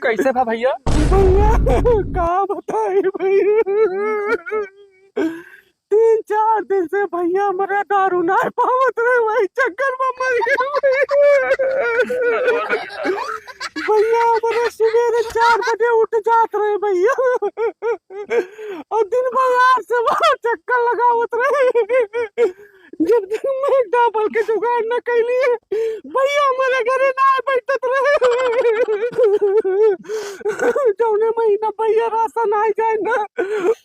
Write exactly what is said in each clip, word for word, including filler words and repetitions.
कैसे भा भइया? भइया, का बताई भइया, तीन चार दिन से भइया हमरे दारू नाहीं पावत रहे, वही चक्कर में मर गए भइया। भइया हमरे सुबेरे चार बजे उठ जात रहे भइया, अउर दिन भर से वहाँ चक्कर लगावत रहे। जब तक मैं डबल के जुगाड़ न कैली, भइया हमरे घरे नाहीं बैठत रहे। जौने महीना भइया राशन आइ जाए ना,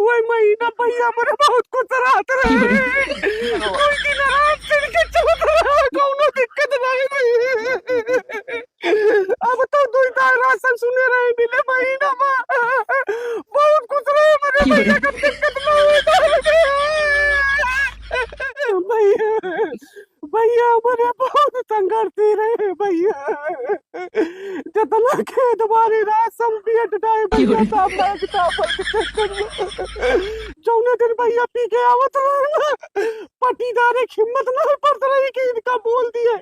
वही महीना भइया हमरे बहुत खुश रहत रहे। कोई दिन आराम से इनके चलत रहे, कौनो दिक्कत नाहीं रहे। अब तो दुइ दाई राशन सुने रहे मिले महीना में। बहुत खुश रहे मेरे भइया, का दिक्कत ना हुई। भइया, भइया हमरे बहुत संघर्ष रहे भइया। जितना खेत बारी राशन बियट डाए भइया, तापा के तापा के चक्कर में। जौने दिन भइया पी के आवत रहे ना, पटीदारे के हिम्मत नहीं पड़त रही कि इनका बोल दिए।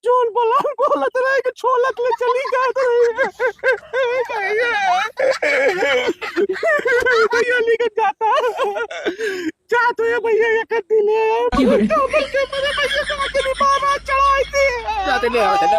जौन बोलाल बोलत रहे कि छोलत ले चली जात रही। भइया, भइया लेके जाता। जा तो ये भइया एक दिन है। क्यों रे? डबल के मेरे भइया का आखिरी बार चढ़ाई थी। जाते ले, जाते ले।